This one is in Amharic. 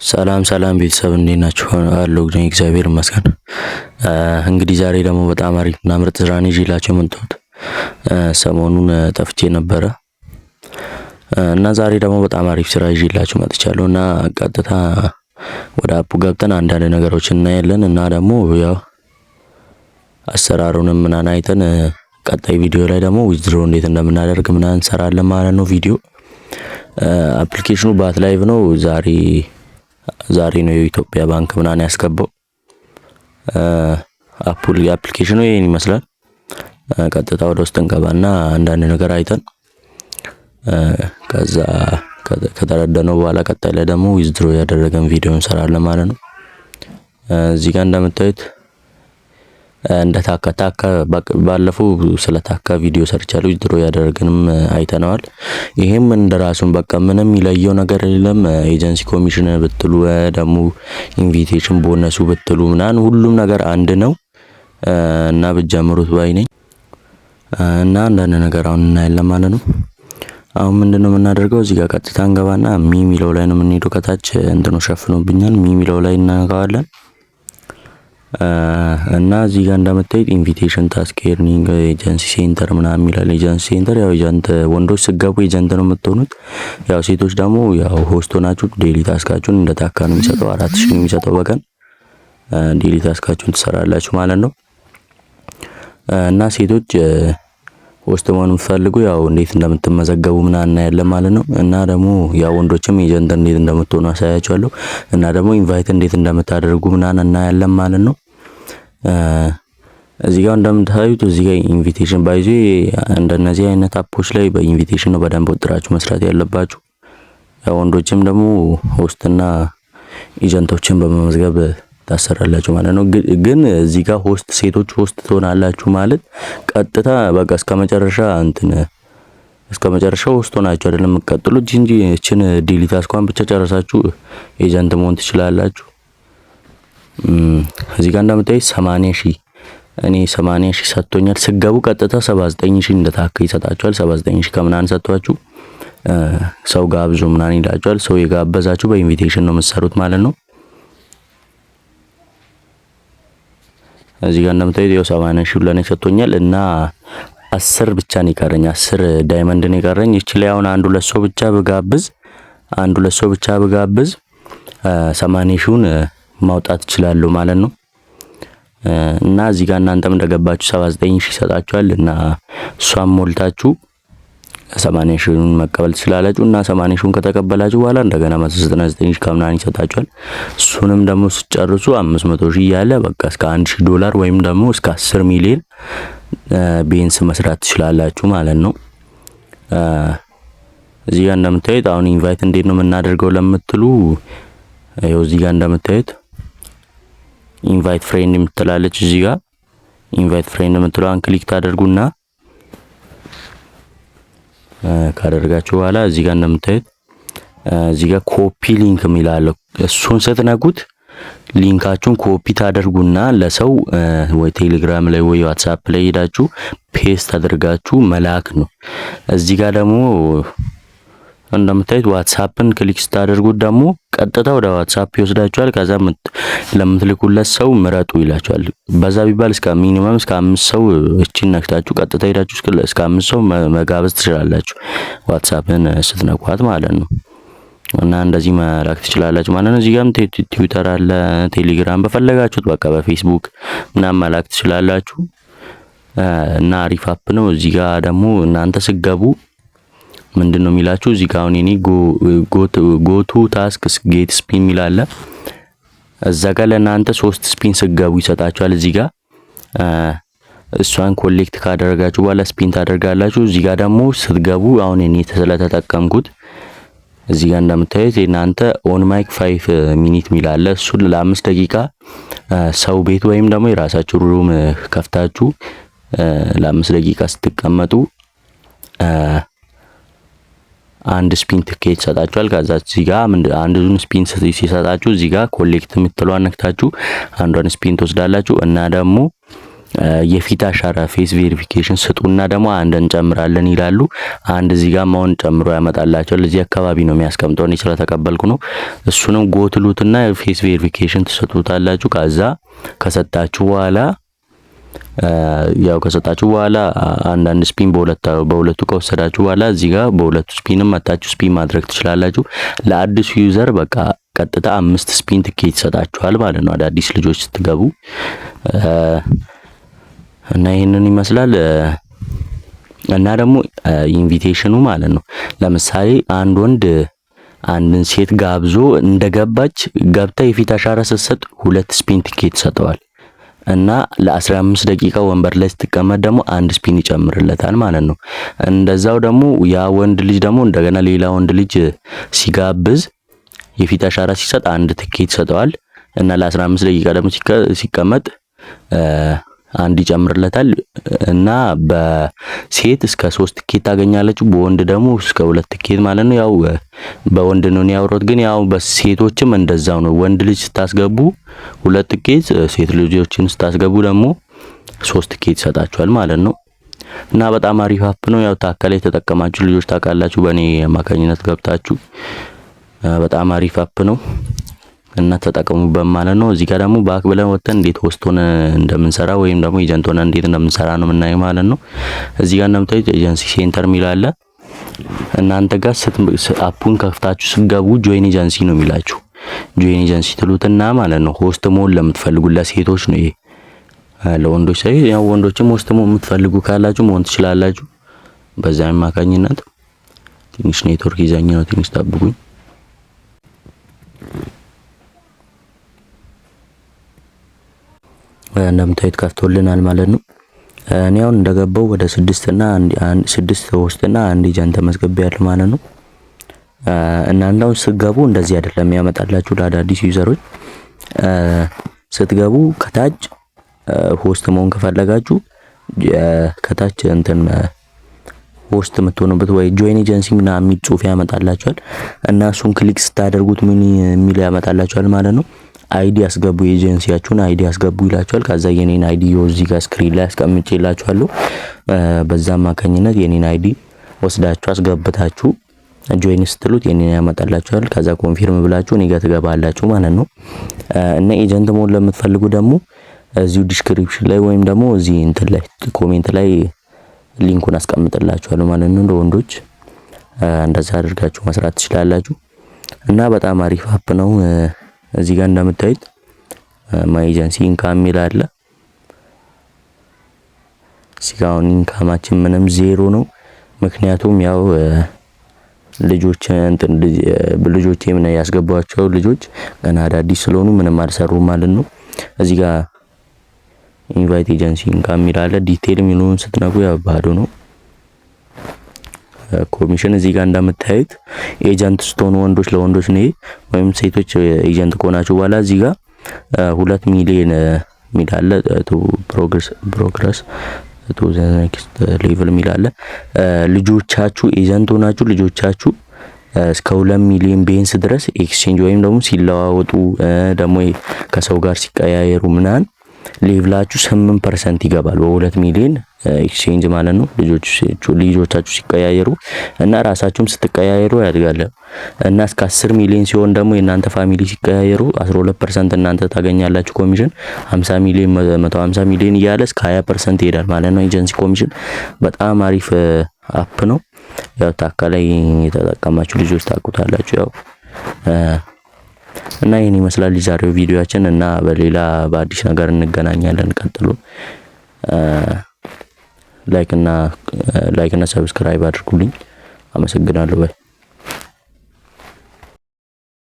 ሰላም ሰላም ቤተሰብ፣ እንዴት ናችሁ? አለሁ ግን እግዚአብሔር ይመስገን። እንግዲህ ዛሬ ደግሞ በጣም አሪፍ እና ምርጥ ስራ ነው ይዤላችሁ የመጣሁት። ሰሞኑን ጠፍቼ ነበረ እና ዛሬ ደግሞ በጣም አሪፍ ስራ ይዤላችሁ መጥቻለሁ እና ቀጥታ ወደ app ኡ ገብተን አንዳንድ ነገሮችን እናያለን እና ደግሞ ያው አሰራሩንም ምናምን አይተን ቀጣይ ቪዲዮ ላይ ደግሞ withdraw እንዴት እንደምናደርግ ምናምን እንሰራለን ማለት ነው። ቪዲዮ application ኑ ባት ላይቭ ነው። ዛሬ ዛሬ ነው የኢትዮጵያ ባንክ ምናምን ያስገባው። አፑል application ኑ ይሄን ይመስላል። ቀጥታ ወደ ውስጥ እንገባና አንዳንድ ነገር አይተን ከዛ ከተረዳነው በኋላ ቀጣይ ላይ ደግሞ withdraw ያደረገን ቪዲዮ እንሰራለን ማለት ነው። እዚህ ጋር እንደምታዩት እንደ ታካ ታካ ባለፈው ስለ ታካ ቪዲዮ ሰርቻለሁ። withdraw ያደረግንም አይተነዋል። ይሄም እንደራሱን በቃ ምንም የሚለየው ነገር የለም። agency commission ብትሉ ደግሞ invitation bonus ኡ ብትሉ ምናምን ሁሉም ነገር አንድ ነው እና ብትጀምሩት ባይ ነኝ እና አንዳንድ ነገር አሁን እናያለን ማለት ነው። አሁን ምንድነው የምናደርገው? እዚህ ጋር ቀጥታ እንገባና me ሚለው ላይ ነው የምንሄደው። ከታች እንትኑ ሸፍኖብኛል። Me ሚለው ላይ እናገባለን እና እዚህ ጋር እንደምታዩት invitation task፣ earning፣ agency center ምናምን ይላል። Agency center ያው agent ወንዶች ስትገቡ agent ነው የምትሆኑት። ያው ሴቶች ደግሞ ያው host ሆናችሁ daily task ኣችሁን እንደ ታካ ነው የሚሰጠው። 4000 ነው የሚሰጠው በቀን። Daily task ኣችሁን ትሰራላችሁ ማለት ነው። እና ሴቶች host መሆን የምትፈልጉ ያው እንዴት እንደምትመዘገቡ ምናምን እናያለን ማለት ነው። እና ደግሞ ያው ወንዶችም agent እንዴት እንደምትሆኑ አሳያችኋለሁ። እና ደግሞ invite እንዴት እንደምታደርጉ ምናምን እናያለን ማለት ነው። እዚህ ጋር እንደምታዩት እዚህ ጋር invitation ባይዙ እንደነዚህ አይነት app ኦች ላይ በ invitation ነው በደንብ ወጥራችሁ መስራት ያለባችሁ። ያው ወንዶችም ደግሞ host ና agent ኦችን በመመዝገብ ታሰራላችሁ ማለት ነው። ግን እዚህ ጋር host ሴቶች host ትሆናላችሁ ማለት ቀጥታ በቃ እስከ መጨረሻ እንትን እስከ መጨረሻው host ሆናችሁ አይደለም የምትቀጥሉት እንጂ እችን daily task ኳን ብቻ ጨረሳችሁ agent መሆን ትችላላችሁ። እዚህ ጋር እንደምታዩት 80,000፣ እኔ 80,000 ሰጥቶኛል። ስገቡ ቀጥታ 79,000 እንደታከ ይሰጣችኋል። 79,000 ከምናምን ሰጥቷችሁ ሰው ጋብዙ ምናምን ይላችኋል። ሰው የጋበዛችሁ በ invitation ነው የምትሰሩት ማለት ነው። እዚህ ጋር እንደምታዩት ያው 80,000 ለኔ ሰጥቶኛል እና 10 ብቻ ነው የቀረኝ። 10 diamond ነው የቀረኝ። እቺ ላይ አሁን አንድ ሁለት ሰው ብቻ ብጋብዝ፣ አንድ ሁለት ሰው ብቻ ብጋብዝ 80,000ውን ማውጣት እችላለሁ ማለት ነው። እና እዚህ ጋር እናንተም እንደገባችሁ 79,000 ይሰጣችኋል እና እሷም ሞልታችሁ 80,000ውን መቀበል ትችላላችሁ። እና 80,000ውን ከተቀበላችሁ በኋላ እንደገና 199,000 ከምናምን ይሰጣችኋል። እሱንም ደግሞ ስትጨርሱ 500,000 እያለ በቃ እስከ 1000 ዶላር ወይም ደግሞ እስከ 10 ሚሊዮን beans መስራት ትችላላችሁ ማለት ነው። እዚህ ጋር እንደምታዩት አሁን invite እንዴት ነው የምናደርገው ለምትሉ ይኸው እዚህ ጋር እንደምታዩት invite friend የምትላለች። እዚህ ጋር invite friend የምትለዋን click ታደርጉና ካደረጋችሁ በኋላ እዚህ ጋር እንደምታዩት እዚህ ጋር copy link የሚል አለ። እሱን ስትነኩት link ኣችሁን copy ታደርጉና ለሰው ወይ ቴሌግራም ላይ ወይ ዋትሳፕ ላይ ሄዳችሁ paste አድርጋችሁ መላክ ነው። እዚህ ጋር ደግሞ እንደምታዩት ዋትሳፕን click ስታደርጉት ደግሞ ቀጥታ ወደ ዋትሳፕ ይወስዳችኋል። ከዛ ለምትልኩለት ሰው ምረጡ ይላችኋል። በዛ ቢባል እስከ minimum እስከ አምስት ሰው እቺን ነክታችሁ ቀጥታ ሄዳችሁ እስከ አምስት ሰው መጋበዝ ትችላላችሁ፣ ዋትሳፕን ስትነኳት ማለት ነው። እና እንደዚህ መላክ ትችላላችሁ ማለት ነው። እዚህ ጋርም ትዊተር አለ፣ ቴሌግራም፣ በፈለጋችሁት በቃ በፌስቡክ ምናምን መላክ ትችላላችሁ። እና አሪፍ app ነው። እዚህ ጋር ደግሞ እናንተ ስገቡ ምንድን ነው የሚላችሁ? እዚህ ጋር አሁን እኔ go to task get spin የሚል አለ። እዛ ጋር ለእናንተ ሶስት spin ስገቡ ይሰጣችኋል። እዚህ ጋር እሷን collect ካደረጋችሁ በኋላ spin ታደርጋላችሁ። እዚህ ጋር ደግሞ ስትገቡ አሁን እኔ ስለተጠቀምኩት እዚህ ጋር እንደምታዩት የእናንተ on mic 5 minute የሚል አለ። እሱን ለ5 ደቂቃ ሰው ቤት ወይም ደግሞ የራሳችሁ room ከፍታችሁ ለ5 ደቂቃ ስትቀመጡ አንድ spin ትኬት ይሰጣችኋል። ከዛ እዚህ ጋር አንዱን spin ሲሰጣችሁ እዚህ ጋር collect የምትለዋን ነክታችሁ አንዷን spin ትወስዳላችሁ እና ደግሞ የፊት አሻራ face verification ስጡና ደግሞ አንድ እንጨምራለን ይላሉ። አንድ እዚህ ጋር ማውን ጨምሮ ያመጣላቸዋል። እዚህ አካባቢ ነው የሚያስቀምጠው። እኔ ስለተቀበልኩ ነው። እሱንም go ትሉትና face verification ትሰጡታላችሁ። ከዛ ከሰጣችሁ በኋላ ያው ከሰጣችሁ በኋላ አንዳንድ spin በሁለቱ ከወሰዳችሁ በኋላ እዚህ ጋር በሁለቱ spin ም መታችሁ spin ማድረግ ትችላላችሁ። ለአዲሱ user በቃ ቀጥታ አምስት spin ትኬት ይሰጣችኋል ማለት ነው፣ አዳዲስ ልጆች ስትገቡ። እና ይህንን ይመስላል። እና ደግሞ invitation ኑ ማለት ነው። ለምሳሌ አንድ ወንድ አንድን ሴት ጋብዞ እንደገባች ገብታ የፊት አሻራ ስትሰጥ ሁለት spin ትኬት ይሰጠዋል። እና ለ15 ደቂቃ ወንበር ላይ ስትቀመጥ ደግሞ አንድ spin ይጨምርለታል ማለት ነው። እንደዛው ደግሞ ያ ወንድ ልጅ ደግሞ እንደገና ሌላ ወንድ ልጅ ሲጋብዝ የፊት አሻራ ሲሰጥ አንድ ትኬት ይሰጠዋል እና ለ15 ደቂቃ ደግሞ ሲቀመጥ አንድ ይጨምርለታል። እና በሴት እስከ ሶስት ትኬት ታገኛለች፣ በወንድ ደግሞ እስከ ሁለት ትኬት ማለት ነው። ያው በወንድ ነው ያወራሁት፣ ግን ያው በሴቶችም እንደዛው ነው። ወንድ ልጅ ስታስገቡ ሁለት ትኬት፣ ሴት ልጆችን ስታስገቡ ደግሞ ሶስት ትኬት ይሰጣችኋል ማለት ነው። እና በጣም አሪፍ app ነው። ያው ታከለ የተጠቀማችሁ ልጆች ታውቃላችሁ፣ በእኔ አማካኝነት ገብታችሁ በጣም አሪፍ app ነው እና ተጠቀሙበት ማለት ነው። እዚህ ጋር ደግሞ back ብለን ወጥተን እንዴት host ሆነ እንደምንሰራ ወይም ደግሞ agent ሆነ እንዴት እንደምንሰራ ነው የምናየው ማለት ነው። እዚህ ጋር እንደምታዩት agency center የሚል አለ። እናንተ ጋር app ኡን ከፍታችሁ ስትገቡ join agency ነው የሚላችሁ። Join agency ትሉትና ማለት ነው host መሆን ለምትፈልጉ ለሴቶች ነው ይሄ፣ ለወንዶች ሳይሆን ያው ወንዶችም host መሆን የምትፈልጉ ካላችሁ መሆን ትችላላችሁ። በዛ አማካኝነት ትንሽ ኔትወርክ ይዘኝ ነው፣ ትንሽ ጠብቁኝ። እንደምታዩት ከፍቶልናል ማለት ነው። እኔ አሁን እንደገባው ወደ ስድስት እና አንድ ስድስት host እና አንድ agent ተመዝግቤያለሁ ማለት ነው። እናንተ አሁን ስትገቡ እንደዚህ አይደለም ያመጣላችሁ። ለአዳዲስ user ኦች ስትገቡ ከታች host መሆን ከፈለጋችሁ ከታች እንትን host የምትሆኑበት ወይ join agency ምናምን የሚል ጽሁፍ ያመጣላችኋል እና እሱን click ስታደርጉት ምን የሚል ያመጣላችኋል ማለት ነው። ID አስገቡ፣ የ agency ያችሁን ID አስገቡ ይላችኋል። ከዛ የኔን ID እዚህ ጋር screen ላይ አስቀምጬላችኋለሁ። በዛ አማካኝነት የኔን ID ወስዳችሁ አስገብታችሁ join ስትሉት የኔን ያመጣላችኋል። ከዛ confirm ብላችሁ እኔ ጋር ትገባላችሁ ማለት ነው። እና agent መሆን ለምትፈልጉ ደግሞ እዚሁ description ላይ ወይም ደግሞ እዚህ እንትን ላይ comment ላይ link ኡን አስቀምጥላችኋለሁ ማለት ነው። ለወንዶች እንደዛ አድርጋችሁ መስራት ትችላላችሁ። እና በጣም አሪፍ app ነው። እዚህ ጋር እንደምታዩት my agency income የሚል አለ። እዚህ ጋር አሁን income ኣችን ምንም ዜሮ ነው። ምክንያቱም ያው ልጆች እንትን ልጆቼ ምን ያስገቧቸው ልጆች ገና አዳዲስ ስለሆኑ ምንም አልሰሩም ማለት ነው። እዚህ ጋር invite agency income የሚል አለ። Detail የሚለውን ስትነኩ ያው ባዶ ነው። ኮሚሽን እዚህ ጋር እንደምታዩት agent ስትሆኑ ወንዶች ለወንዶች ነው ወይም ሴቶች agent ከሆናችሁ በኋላ እዚህ ጋር 2 ሚሊዮን የሚል አለ። To progress to the next level የሚል አለ። ልጆቻችሁ agent ሆናችሁ ልጆቻችሁ እስከ 2 ሚሊዮን beans ድረስ exchange ወይም ደግሞ ሲለዋወጡ ደግሞ ከሰው ጋር ሲቀያየሩ ምናምን level ኣችሁ 8% ይገባል በ2 ሚሊዮን exchange ማለት ነው። ልጆቻችሁ ሲቀያየሩ እና ራሳችሁም ስትቀያየሩ ያድጋል። እና እስከ 10 ሚሊዮን ሲሆን ደግሞ የእናንተ family ሲቀያየሩ 12% እናንተ ታገኛላችሁ ኮሚሽን። 50 ሚሊዮን፣ 150 ሚሊዮን እያለ እስከ 20% ይሄዳል ማለት ነው። Agency commission በጣም አሪፍ app ነው። ያው ታካ ላይ የተጠቀማችሁ ልጆች ታውቁታላችሁ። ያው እና ይህን ይመስላል የዛሬው ቪዲዮአችን እና በሌላ በአዲስ ነገር እንገናኛለን። ቀጥሎ like እና subscribe አድርጉልኝ። አመሰግናለሁ። Bye.